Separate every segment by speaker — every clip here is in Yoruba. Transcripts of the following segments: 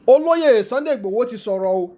Speaker 1: Olóyè Sunday Igboho ti sọ̀rọ̀ o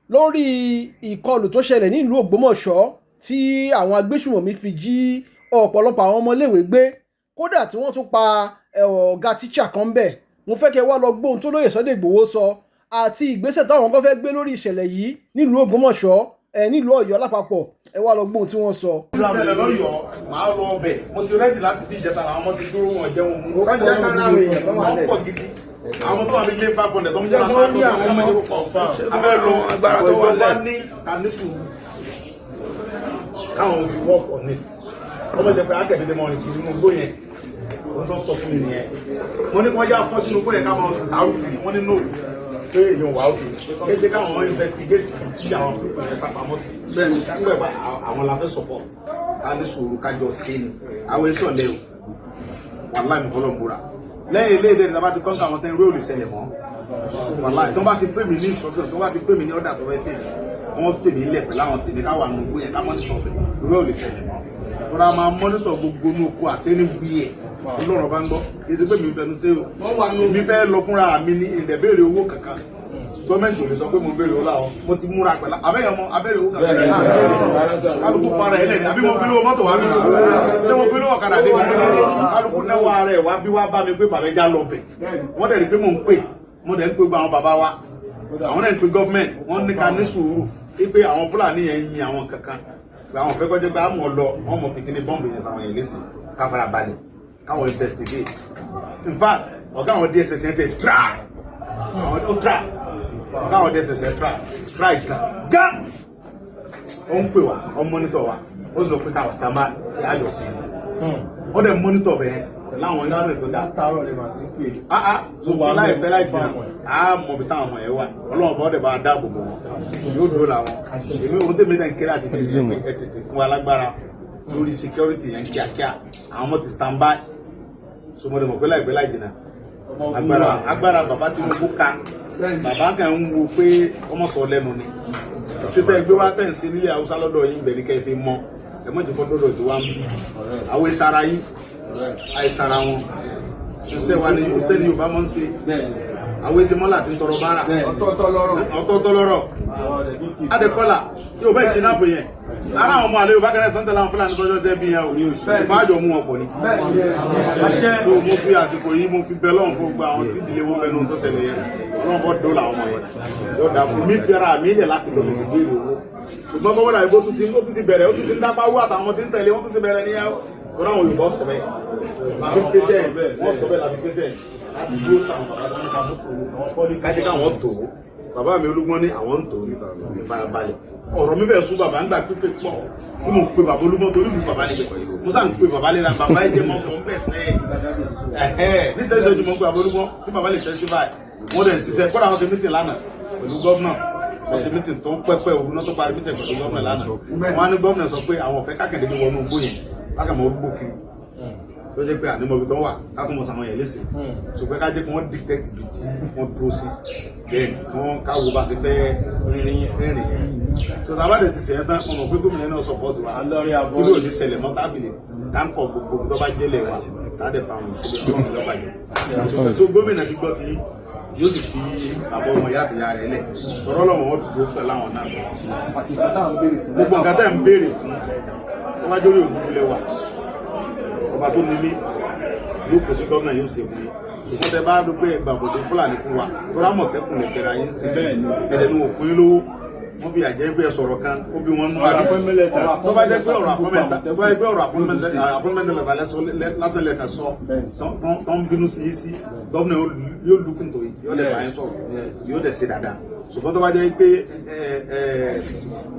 Speaker 1: lórí ìkọlù tó ṣẹlẹ̀ nílùú Ògbómọ̀ṣọ́ tí àwọn agbésùmọ̀mí fi jí ọ̀pọ̀lọpọ̀ àwọn ọmọléèwé gbé, kódà tí wọ́n tún pa ọ̀gá tíṣà kan bẹ̀. Mo fẹ́ kẹ́ wá lọ gbóhun tó lóyè Sunday Igboho sọ àti ìgbésẹ̀ táwọn kan fẹ́ gbé lórí ìṣẹ̀lẹ̀ yìí nílùú Ògbómọ̀ṣọ́ ẹ, nílùú Ọ̀yọ́ lápapọ̀. Ẹ wá lọ gbóhun tí wọ́n sọ.
Speaker 2: Ìṣẹ̀lẹ̀ lọ́yọ̀ọ́, màá lọ ọbẹ̀. Mo ti ready láti bí ìjẹta làwọn ọmọ ti dúró, wọn jẹun. Wọ́n pọ̀ gidi. Àwọn tó wà ní ilé 500 tó ń jẹ́ àwọn abẹ́ lọ.
Speaker 3: Agbára tó wà
Speaker 2: ìjọba ní ká ní sùúrù, káwọn fi work on it. Wọ́n bá jẹ́ pé akẹ́dẹ́dẹ́ mọ́ rìn kiri inú igbó yẹn. Wọ́n tó sọ fún mi nìyẹn. Mo ní kí wọ́n yá fọ́ sínú igbó yẹn ká máa tààrù kiri. Wọ́n ní no, pé èèyàn wà ókè kéde káwọn investigate tí àwọn people yẹn sápamọ́ sí. Nígbà pé àwọn la fẹ́ support, ká ní sùúrù, kájọ sí ni. Àwọn èso ọ̀lẹ́ o, wàláì, mo fọlọ́ búra. Lẹ́yìn ilé ìdẹ́ni tá bá ti kọ́ńtà àwọn tẹ́ ń rí òlì ṣẹlẹ̀ mọ́. Wàláì, tó bá ti fẹ́ mi ní instruction, tó bá ti fẹ́ mi ní order tó fẹ́ fẹ́ mi, wọ́n fẹ́ mi lẹ̀ pẹ̀lú àwọn tèmi káwà nù gbó yẹn, ká monitor fẹ́ rí òlì ṣẹlẹ̀ mọ́. Tọ́ra máa monitor gbogbo inú oko àtẹniwí ẹ̀. Ọlọ́run bá ń gbọ́, kì í ṣe pé mi fẹnu ṣe o. Èmi fẹ́ lọ fúnra mi ní ìdẹ̀bẹ̀rẹ̀ owó kankan. Gọ́ọ̀mẹ̀ntì ò lè sọ pé mo béèrè owó láwọn. Mo ti múra pẹ̀lú abẹ́yẹn ọmọ abẹ́rẹ́ owó kankan. Kálukú fara ẹ̀ lẹ́ni àbí mo fi lówó mọ́tò wá bí? Ṣé mo fi lówó ọ̀kadà débi? Kálukú náwó ara ẹ̀ wá bí wá bá mi pé bàbá ẹja lọ bẹ̀. Wọ́n dẹ̀ rí pé mò ń pè, mo dẹ̀ ń pè gba àwọn bàbá wa, àwọn náà ń pè gọ́ọ̀mẹ̀ntì. Wọ́n ní ká ní sùúrù wípé àwọn Fúlàní yẹn ń yin àwọn kankan, àwọn fẹ́ kọjá pé àmọ́ lọ wọ́n mọ̀ fi kíní bọ́ǹbù yẹn sáwọn yẹn lẹ́sìn. Ká fara balẹ̀, káwọn investigate. In fact, ọ̀gá àwọn DSS yẹn ti try, àwọn ó try. Ọ̀gá àwọn DSS yẹn try, try gan gan. Ó ń pè wá, ó ń monitor wa, ó sì sọ pé káwọn stand by ayọ̀ sí i. Ó dẹ̀ monitor bẹ́ẹ̀ pẹ̀lú àwọn instrument tó dáa.
Speaker 3: Látàárọ̀ lè máa ti ń pè.
Speaker 2: Ah ah, so láìpẹ́ láì jìnnà, á mọ ibi táwọn ọmọ yẹn wà. Ọlọ́run bá ọdẹ bá dáàbò bò wọn, yóò dúró làwọn. Èmi ohun tèmi náà ń kéré àti tètè pé ẹ tètè fún wa lágbára lórí security yẹn kíákíá. Àwọn ọmọ ti stand by, so mo lè mọ̀ pé láìpẹ́ láì jìnnà, agbára bàbá Tinubu ká. Bàbá kan ń wo pé ọmọ sọ lẹ́nu ni ìṣètò ẹgbẹ́ wa tẹ̀ ń ṣe nílẹ̀ Haúsá lọ́dọ̀ yín bẹ̀ ní kẹ́ fi mọ́ ẹ mọ̀ jùkọ́ dọ́dọ̀ tí wọ́n ń bí àwọn ìsara yín, àìsara wọn. Iṣẹ́ wa ni iṣẹ́ ni Yorùbá máa ń ṣe. Àwọn èsì mọ́là ti ń tọrọ bára.
Speaker 3: Ọ̀tọ̀ọ̀tọ̀ lọ́rọ̀.
Speaker 2: Ọ̀tọ̀ọ̀tọ̀ lọ́rọ̀. Adékọ́là yóò bẹ́ẹ̀ kidnap yẹn. Ara àwọn ọmọ àlè Yorùbá kẹrẹ tó ń tẹ̀lé àwọn Fúlàní tọ́jọ́ sẹ́ bí yẹn o, ṣùgbọ́n àjọ mú wọn pọ̀ ni. So mo fi àsìkò yìí, mo fi bẹ lọ́run fún gbogbo àwọn tí ìdílé wọn fẹ́ nu tó ṣẹlẹ̀ yẹn. Ọlọ́run bọ́ dóòlà àwọn ọmọ yẹn, yóò dà bò mí. Fi ara mi lẹ̀ láti lọ sí béèrè owó, ṣùgbọ́n gómìnà ìbò tún ti, ó tún ti bẹ̀rẹ̀, ó tún ti ń dápá wú àtàwọn tí ń tẹ̀lé wọ́n tún ti bẹ̀rẹ̀ níyàwó. Tọ́lá àwọn Yorùbá sọ bẹ́ẹ̀ làbí pèsè, wọ́n sọ bẹ́ẹ̀ làbí pèsè láti dúró táwọn bàbá tó ní ká mú sùúrù, kájí káwọn tó. Bàbá mi Olúgbọ́n ní àwọn ń tò ní ìfarabalẹ̀. Ọ̀rọ̀ mi fẹ́ sún bàbá ń gbà pípé pọ̀ tí mo pe bàbá Olúgbọ́n torí ìlú bàbá níbẹ̀. Mo sá ń pe bàbá léra, bàbá ẹ jẹ́ mọ́ fún bẹ́ẹ̀ sẹ́ ẹ̀hẹ́ níṣẹ́ ìṣẹ́jú. Mo ń pe bàbá Olúgbọ́n tí bàbá lè testify. Wọ́n dẹ̀ ń ṣiṣẹ́. Kódà wọ́n ṣe meeting lánàá pẹ̀lú gómìnà. Wọ́n ṣe meeting tó pẹ́pẹ́ òru náà tó parí meeting pẹ̀lú gómìnà lánàá. Wọ́n á ní gómìnà sọ pé àwọn ọ̀fẹ́ kákẹ́ndé ní wọnú igbó yẹn, kákẹ́mọ́ gbó kiri tó jẹ́ pé ànímọ̀ ibi tó wà, ká tó mọ̀ sàwọn yẹn léṣe. Ṣùgbọ́n ká jẹ́ kí wọ́n dictate ibi tí wọ́n dúró sí, then kí wọ́n káwo bá ṣe fẹ́ rìnrìn yẹn. So tá a bá dẹ̀ ti ṣẹ̀yẹ́ tán, mo mọ̀ pé gómìnà náà support wa tí yóò ní ṣẹlẹ̀ mọ́. Tábìlì káńkọ̀ gbogbo tó bá jẹ́lẹ̀ wa, tá a dẹ̀ fa àwọn ìṣẹ̀lẹ̀ ọlọ́run lọ́ba jẹ́. So gómìnà ti gbọ́ ti yóò sì fi àbọ̀ ọmọ ìyá àtìyá rẹ̀ lẹ̀ tọ́rọ́ lọ́wọ́ wọn dúró pẹ̀lú àwọn náà. Gbogbo nǹkan tẹ́ ń béèrè fún tó bá jórí ògùn lẹ́wà, ọba tó ní mí yóò kó sí gómìnà, yóò ṣe fún yín. Ṣùgbọ́n tẹ bá dúpẹ́ ìgbàgbọ́dé Fúlàní fún wa tó rámọ̀tẹ́kùn lè bẹ̀rẹ̀ ayé ń sìn ẹ̀jẹ̀ ni wọ́n fún yín lówó. Wọ́n fi àjẹ́ pé ẹ sọ̀rọ̀ kan, ó bí wọ́n nú àbí. Tó bá jẹ́ pé ọ̀rọ̀ appointment, tó bá jẹ́ pé ọ̀rọ̀ appointment lásán lẹ́ka sọ tó ń bínú sí í sí, gómìnà yóò look into it, yóò lè bá yín sọ̀rọ̀, yóò dẹ̀ ṣe dáadáa. Ṣùgbọ́n tó bá jẹ́ pé ẹ ẹ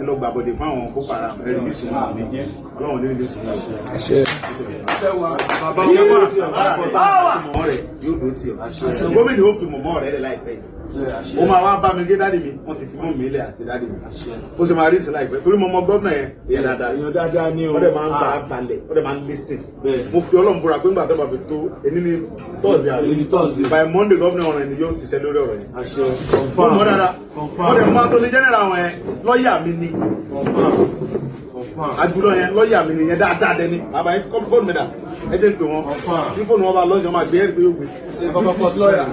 Speaker 2: ẹ lọ gbàbọ̀dé fún àwọn Boko Haram, ẹ release wọn, Ọlọ́run ní release wọn. Mọ̀mọ́ rẹ̀ yóò dúró tì ọ́. Gómìnà ó fi mọ̀mọ́ rẹ̀ lẹ̀ láìpẹ́ yìí. Ó máa wá bá mi gé daddy mi, wọ́n ti fi mọ́ mi lẹ̀ àti daddy mi. Ó sì máa rí ìsìn láìpẹ́ torí mo mọ gómìnà yẹn, èèyàn dáadáa.
Speaker 3: Èèyàn dáadáa ni o.
Speaker 2: Ó dẹ̀ máa ń bá a balẹ̀, ó dẹ̀ máa ń listen. Mo fi Ọlọ́run búra pé ńgbà tó bá fi tó ẹni ní Thursday àbí
Speaker 3: Èní ní Thursday.
Speaker 2: by Monday, gómìnà ọ̀rọ̀ ẹni yóò ṣiṣẹ́ lórí ọ̀rọ̀ yẹn.
Speaker 3: Àṣẹ.
Speaker 2: Mo mọ̀ dáadáa.
Speaker 3: Confirm.
Speaker 2: Mo dẹ̀ mọ́ Attorney General àwọn yẹn, lọ́ọ̀yà mi ni.
Speaker 3: Confirm. Confirm.
Speaker 2: Àjùlọ yẹn, lọ́ọ̀yà mi nìyẹn dáadáa dẹni. Bàbá yẹn kọ́ fóònù mi dà, ẹ jẹ́ ń pè wọ́n.
Speaker 3: Confirm.
Speaker 2: Tí fóònù wọn bá lọ́sàn-án, máa gbé ẹ̀rí pé yóò gbé.
Speaker 3: Ẹ kọ́kọ́ lọ́ọ̀yà.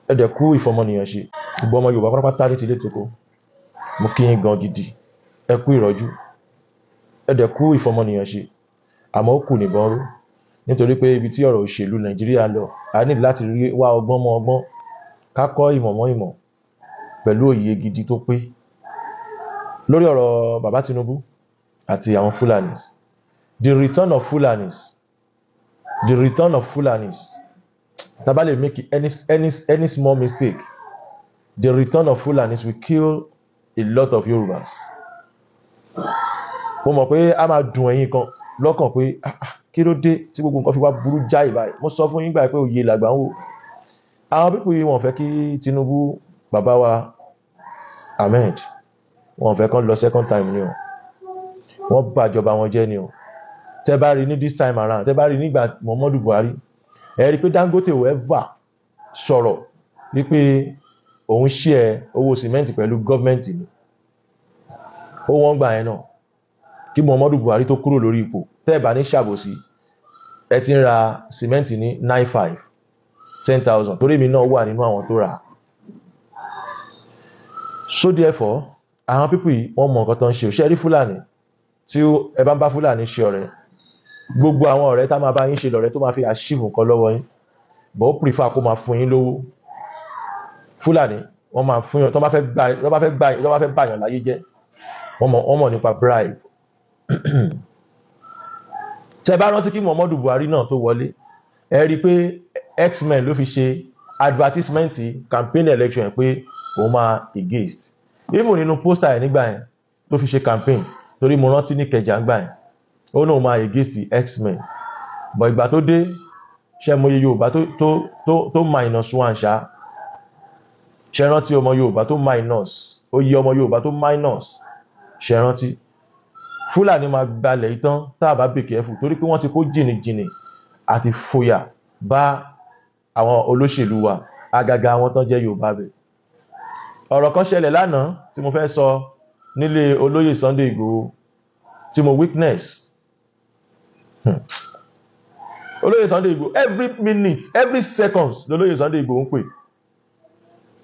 Speaker 4: Ẹ dẹ̀ kú ìfọmọnìyàn ṣe. Gbogbo ọmọ Yorùbá pátápátá ní tilé toko, mo kí yín gan gidi. Ẹ kú ìrọ́jú, ẹ dẹ̀ kú ìfọmọnìyàn ṣe. Àmọ́ ó kù níbọn ró, nítorí pé ibi tí ọ̀rọ̀ òṣèlú Nàìjíríà lọ, a ní láti rí wá ọgbọ́n mọ́ ọgbọ́n, ká kọ́ ìmọ̀ mọ́ ìmọ̀ pẹ̀lú òye gidi tó pé lórí ọ̀rọ̀ bàbá Tinubu àti àwọn Fulanis. The return of Fulanis, the return of Fulanis, tá bá lè make any small mistake, the return of Fulanis will kill a lot of Yorubas. Mo mọ̀ pé a máa dùn ẹ̀yin kan lọ́kàn pé, "Ah, ah, kí ló dé tí gbogbo nǹkan fi wá burú jáì báyìí?" Mo sọ fún yín gbà pé òye làgbà ń wò. Àwọn people yìí, wọ́n fẹ́ kí Tinubu, bàbá wa Ahmed, wọ́n fẹ́ kán lọ second time ni o. Wọ́n bàjọba wọn jẹ́ ni o. Tẹ́ bá rí ní this time around, tẹ́ bá rí nígbà Muhammadu Buhari, ẹ rí i pé Dangote ò ever sọ̀rọ̀ wípé òun share owó sìmẹ́ǹtì pẹ̀lú gọ́ọ̀mẹ̀ntì ni. Ó wọ́n gbà yẹn náà kí Muhammadu Buhari tó kúrò lórí ipò. Tẹ́ ẹ bá ní ṣàbòsí, ẹ ti ń ra sìmẹ́ǹtì ní 9,500, 10,000, torí èmi náà wà nínú àwọn tó rà á. So therefore, àwọn people yìí, wọ́n mọ nǹkan tó ń ṣe. Òṣèré rí Fúlàní, tí ẹ bá ń bá Fúlàní ṣe ọ̀rẹ́, gbogbo àwọn ọ̀rẹ́ tá máa bá yín ṣe lọ̀rẹ́ tó máa fi achieve nǹkan lọ́wọ́ yín, but ó prefer kó máa fún yín lówó. Fúlàní, wọ́n máa fún yàn tó bá fẹ́ gbà, tó bá fẹ́ gbà, tó bá fẹ́ bàyàn láyé jẹ́. Wọ́n mọ̀ nípa bribe. Tẹ́ bá rántí, kí Muhammadu Buhari náà tó wọlé, ẹ rí i pé herdsmen ló fi ṣe advertisement campaign election pé òun máa against. Even nínú poster ẹ̀ nígbà yẹn tó fi ṣe campaign, torí mo rántí ní Ìkẹjà ńgbà yẹn, ó náà máa against herdsmen. But ìgbà tó dé, ṣe mo yẹ Yorùbá tó minus one ṣá? Ṣe rántí ọmọ Yorùbá tó minus? Ó yẹ ọmọ Yorùbá tó minus, ṣe rántí? Fúlàní máa gbalẹ̀ ìtàn tá a bá be careful, torí pé wọ́n ti kó jìnnìjìnnì àti fòyà bá àwọn olóṣèlú wa, àgàgà àwọn tán jẹ́ Yorùbá bẹ̀. Ọ̀rọ̀ kan ṣẹlẹ̀ lánàá tí mo fẹ́ sọ nílé olóyè Sunday Igboho tí mo witness. Olóyè Sunday Igboho, every minute, every seconds lolóyè Sunday Igboho ń pè.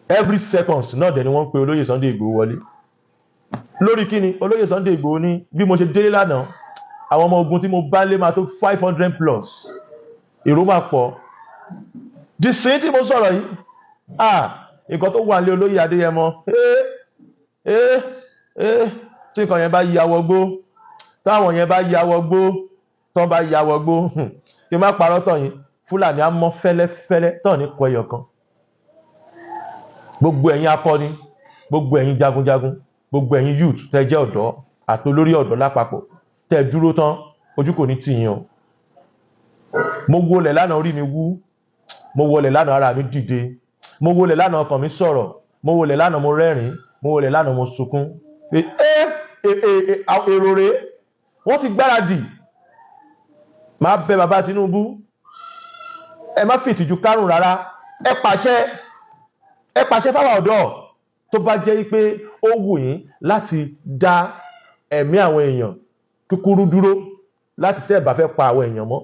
Speaker 4: Every seconds náà dẹ̀ ni wọ́n ń pè olóyè Sunday Igboho wọlé. Lórí kíni? Olóyè Sunday Igboho ní bí mo ṣe délé lánàá, àwọn ọmọ ogun tí mo bá lé máa tó 500 plus, èrò máa pọ̀. Dìsín tí mo sọ̀rọ̀ yìí, ah, nǹkan tó wà ní olóyè Adéyẹmọ, ee ee ee, tí nǹkan yẹn bá ya wọgbó, táwọn yẹn bá ya wọgbó, tán bá ya wọgbó, kí n má parọ́ tàn yín, Fúlàní á mọ́ fẹ́lẹ́fẹ́lẹ́ tán ní kọ ẹyọ kan. Gbogbo ẹ̀yin akọni, gbogbo ẹ̀yin jagunjagun, gbogbo ẹ̀yin youth tẹ́ jẹ́ ọ̀dọ́ àti olórí ọ̀dọ́ lápapọ̀ tẹ́ dúró tán, ojú kò ní tì yín o. Mo wọlẹ̀ lánàá, orí mi wú. Mo wọlẹ̀ lánàá, ara mi dìde. Mo wọlẹ̀ lánàá, ọkàn mi sọ̀rọ̀. Mo wọlẹ̀ lánàá, mo rẹ́rìn. Mo wọlẹ̀ lánàá, mo sunkún pé ẹ èrò rèé, wọ́n ti gbáradì. Máa bẹ bàbá Tinubu, ẹ má fìtìjú kárùn rárá. Ẹ pàṣẹ, ẹ pàṣẹ fáwọn ọ̀dọ́. Tó bá jẹ́ pé ó wù yín láti dá ẹ̀mí àwọn èèyàn kúkúrú dúró, láti tẹ́ ẹ̀ bá fẹ́ pa àwọn èèyàn mọ́,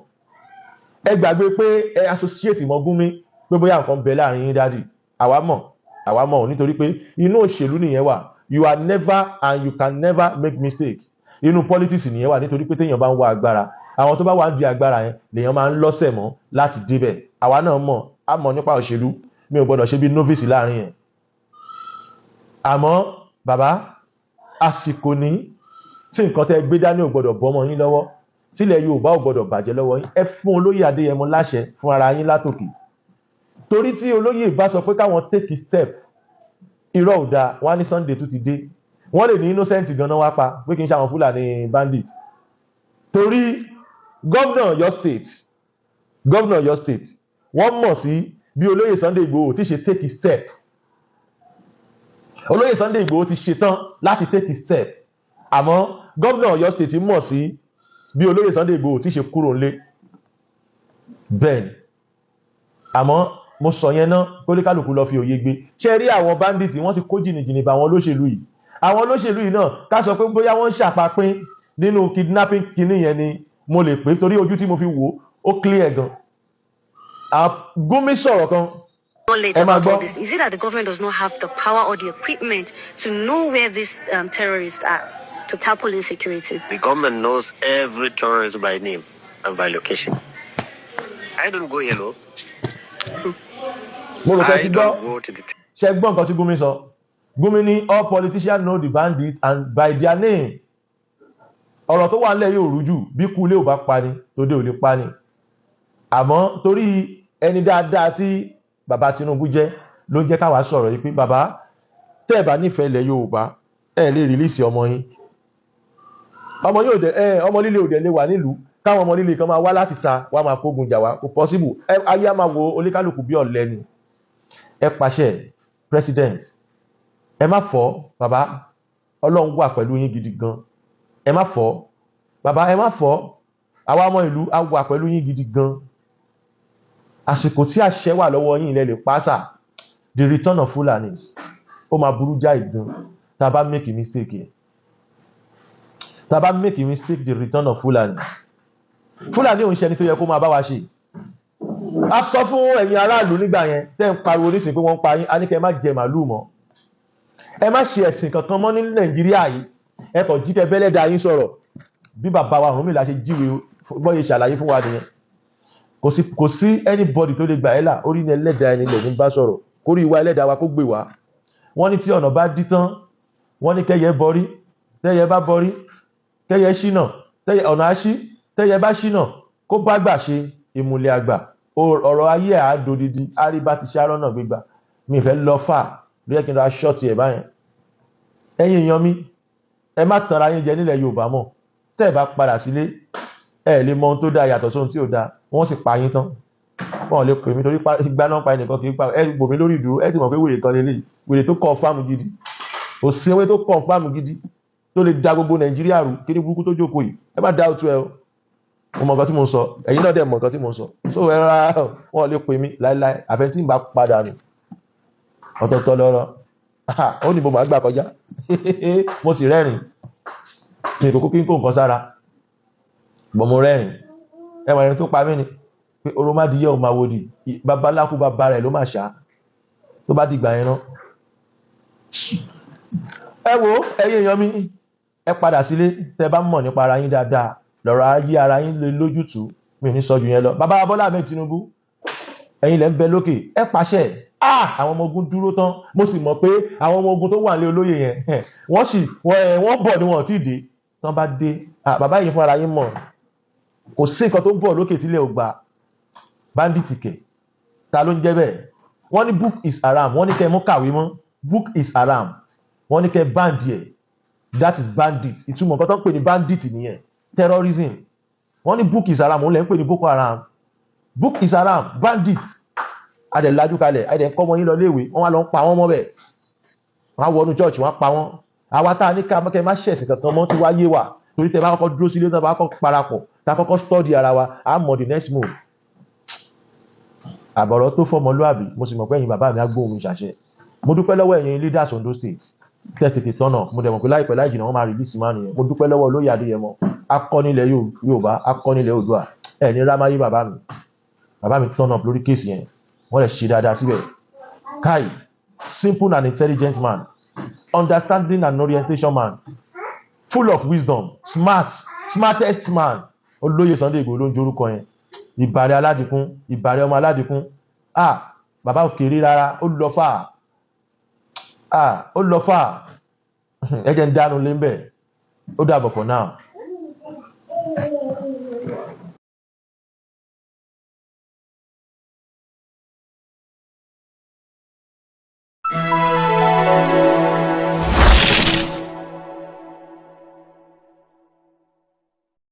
Speaker 4: ẹ gbàgbé pé ẹ associate mọ́ Gúnmi, pé bóyá nǹkan bẹ láàrin yín. Daddy, àwa mọ̀, àwa mọ̀, nítorí pé inú òṣèlú nìyẹn wà. You are never and you can never make mistake. Inú politics nìyẹn wà, nítorí pé téèyàn bá ń wá agbára, àwọn tó bá wà ń di agbára yẹn lèèyàn máa ń lọ́sẹ̀ mọ́ láti débẹ̀. Àwa náà mọ̀, á mọ̀ nípa òṣèlú. Mi ò gbọ́dọ̀ ṣe bí novice láàrin yẹn. Àmọ́ bàbá, àsìkò ní tí nǹkan tẹ́ gbé dání ò gbọ́dọ̀ bọ́mọ yín lọ́wọ́, tílẹ̀ Yorùbá ò gbọ́dọ̀ bàjẹ́ lọ́wọ́ yín. Ẹ fún olóyè Adéyẹmọ láṣẹ fún ara yín látòkè, torí tí olóyè bá sọ pé káwọn take a step, irọ́ ò dáa. Wọ́n á ní Sunday tó ti dé, wọ́n lè ní innocent ganan wá pa, pé kì í ṣe àwọn Fúlàní bandit. Torí gómìnà Ọ̀yọ́ State, gómìnà Ọ̀yọ́ State, wọ́n mọ̀ sí bí olóyè Sunday Igboho ti ṣe take a step. Olóyè Sunday Igboho ti ṣetán láti take a step, àmọ́ gómìnà Ọ̀yọ́ State mọ̀ sí bí olóyè Sunday Igboho ti ṣe kúrò nílé. Bẹ́ẹ̀ ni, àmọ́ mo sọ yẹn náà, kólíkálùkù lọ fi òye gbé. Ṣe rí àwọn bandits, wọ́n ti kó jìnnìjìnnì bá àwọn olóṣèlú yìí. Àwọn olóṣèlú yìí náà, ká sọ pé bóyá wọ́n ń ṣàpapín nínú kidnapping kinní yẹn ni mo lè pè, torí ojú tí mo fi wò ó clear gan. Gúnmi sọ̀rọ̀ kan.
Speaker 5: Knowledge
Speaker 4: Ẹ máa
Speaker 5: about all
Speaker 4: gbọ́.
Speaker 5: this? Is it that the government does not have the power or the equipment to know where these terrorists are to tackle insecurity?
Speaker 6: The government knows every terrorist by name and by location. I don't go alone.
Speaker 4: Mo rò pé
Speaker 6: I
Speaker 4: ti gbọ́.
Speaker 6: don't go to the
Speaker 4: Ṣe gbọ́ nǹkan tí Gumi sọ? Gumi ní all politicians know the bandits and by their name. Ọ̀rọ̀ tó wà nílẹ̀ yóò rújú. Bí kú ilé ò bá pani, tòde ò lè pani. Àmọ́ torí ẹni dáadáa tí bàbá Tinubu jẹ́ ló ń jẹ́ káwa sọ̀rọ̀ yìí pé, bàbá, tẹ́ ẹ̀ bá nífẹ̀ẹ́ ilẹ̀ Yorùbá, ẹ̀ lè release ọmọ yín. Ọmọ yóò dẹ ẹ, ọmọ líle ò dẹ̀ lè wà nílùú, káwọn ọmọ líle kan máa wá láti ta wá máa kógun jà wá. Kò possible. Ẹ ayé á máa wo oníkálukú bí ọ̀lẹ ni. Ẹ pàṣẹ, president, ẹ má fọ́. Bàbá, Ọlọ́run wà pẹ̀lú yín gidi gan. Ẹ má fọ́, bàbá, ẹ má fọ́. Àwa ọmọ ìlú á wà pẹ̀lú yín gidi gan. Àsìkò tí àṣẹ wà lọ́wọ́ yín, ilẹ̀ lè pàṣà. The return of Fulanis, ó máa burú jáì gan tá a bá make a mistake yẹn. Tá a bá make a mistake, the return of Fulanis, Fúlàní òun ṣe ẹni tó yẹ kó máa bá wa ṣe. A sọ fún ẹ̀yin aráàlú nígbà yẹn tẹ́ ń pariwo nísìnyí pé wọ́n ń pa yín, a ní kẹ́ ẹ má jẹ màlúù mọ́, ẹ má ṣe ẹ̀sìn kankan mọ́ ní Nàìjíríà yìí. Ẹ kàn jí kẹ bẹ́lẹ́dà yín sọ̀rọ̀. Bí bàbá wa Ọ̀rúnmìlà ṣe jíwe bọ́yẹ ṣàlàyé fún wa nìyẹn. Kò sí anybody tó lè gbà ẹ́ là. Orí ni ẹlẹ́dàá ẹni lẹ̀ ní bá sọ̀rọ̀, kórí ìwà ẹlẹ́dàá wa kó gbè wá. Wọ́n ní tí ọ̀nà bá dí tán, wọ́n ní kẹ́yẹ bọrí. Tẹ́yẹ bá bọrí, kẹ́yẹ ṣínà, tẹ́yẹ ọ̀nà á ṣí. Tẹ́yẹ bá ṣínà, kó bá gbà ṣe ìmùlẹ̀ àgbà. Ọ̀rọ̀ ayé àádodidi àríbá ti ṣàrọ̀ náà gbégbà. Mi fẹ́ lọ fà ló yẹ kí n ra ṣọ́ọ̀tì ẹ̀ báyẹn. Ẹ̀yin èèyàn mi, ẹ má tanra yín jẹ nílẹ̀ Yorùbá mọ́. Tẹ́ ẹ bá padà sílé, ẹ lè mọ ohun tó dáa yàtọ̀ sóhun tí ò dáa. Wọ́n sì pa yín tán. Wọ́n lè pè mí torí ìgbà náà pa ẹnìkan kì í pa. Ẹ gbò mí lórí ìdúró, ẹ ti mọ̀ pé wèrè kan lélẹ́yìí, wèrè tó confirm gidi. Kò sí ewé tó confirm gidi tó lè da gbogbo Nàìjíríà rú kí ní burúkú tó jókòó yìí. Ẹ má dá òtún ẹ o. Mo mọ nǹkan tí mo ń sọ, ẹ̀yin náà dẹ̀ mọ nǹkan tí mo ń sọ. So ẹ rárá, wọn lè pè mí láéláé àfẹ́ tí ń bá padà nù. Ọ̀tọ̀ọ̀tọ̀ lọ́rọ̀ ó ní mo máa gbà kọjá. Mo sì rẹ́rìn mi, kò kó kí n kó nǹkan sára bọ̀. Mo rẹ́rìn. Ẹ wọ̀n ẹni tó pa mí ni pé oromádìyẹ ò máa wo di babaláku, bàbá rẹ̀ ló máa ṣá tó bá dìgbà yẹn náà. Ẹ wo, ẹ̀yin èèyàn mi, ẹ padà sílé. Tẹ́ bá mọ̀ nípa ara yín dáadáa, lọ́rọ̀ ayé ara yín lè lójútùú. Mi ò ní sọ jù yẹn lọ. Bàbá Bọ́lá Ahmed Tinubu, ẹ̀yin lẹ́ ń bẹ lókè, ẹ pàṣẹ. Ah, àwọn ọmọ ogun dúró tán. Mo sì mọ̀ pé àwọn ọmọ ogun tó wà ní olóyè yẹn, wọ́n sì wọ́n bọ̀ ni, wọ́n ò tí ì dé. Tán bá dé, ah, bàbá yìí, fún ara yín mọ̀, kò sí nǹkan tó ń bọ̀ lókè tílẹ̀ ò gbà. Bandit kẹ̀, ta ló ń jẹ́ bẹ́ẹ̀? Wọ́n ní book is haram. Wọ́n ní kẹ́ ẹ mú kàwé mọ́. Book is haram. Wọ́n ní kẹ́ ẹ band yẹ. That is bandit. Ìtumọ̀ nǹkan tó ń pè ní bandit nìyẹn, terrorism. Wọ́n ní book is haram, òun lẹ́ ń pè ní Boko Haram. Book is haram, bandit. Adẹ̀ lajú kalẹ̀, adẹ̀ ń kọ́ ọmọ yín lọ léèwé, wọ́n wá lọ ń pa wọ́n mọ́ bẹ́ẹ̀. Wọ́n á wọnú church, wọ́n á pa wọ́n. Àwa tá a ní ká kẹ́ má ṣẹ̀sìn kankan mọ́ tí wá yé wa, torí tẹ bá kọ́kọ́ dúró sílé náà, bá kọ́kọ́ parapọ̀, tá a kọ́kọ́ study ara wa, á mọ̀ the next move. Àbọ̀rọ̀ tó fọmọlúàbí. Mo sì mọ̀ pé ẹ̀yin bàbá mi á gbóhùn mi ṣàṣẹ. Mo dúpẹ́ lọ́wọ́ ẹ̀yin leaders Ondo State tẹ́ tètè tọ́nà. Mo dẹ̀ mọ̀ pé láìpẹ́ láì jìnnà, wọ́n máa release máa nìyẹn. Mo dúpẹ́ lọ́wọ́ olóyè Adéyẹmọ, akọ́nilẹ̀ Yorùbá, akọ́nilẹ̀ Oòduà. Ẹ̀ ní rámáyé. Bàbá mi, bàbá mi turn up lórí case yẹn, wọ́n lè ṣe dáadáa síbẹ̀. Kai, simple and intelligent man, understanding and orientation man, full of wisdom, smart, smartest man. Olóyè Sunday Igboho ló ń jorúkọ yẹn. Ìbàrẹ̀ aládìkún, ìbàrẹ̀ ọmọ aládìkún. Ah, bàbá ò kéré rárá, ó lọ fà. Ah, ó lọ fà. Ẹ jẹ́ ń dánu lé ń bẹ̀. Ó dàbọ̀ for now.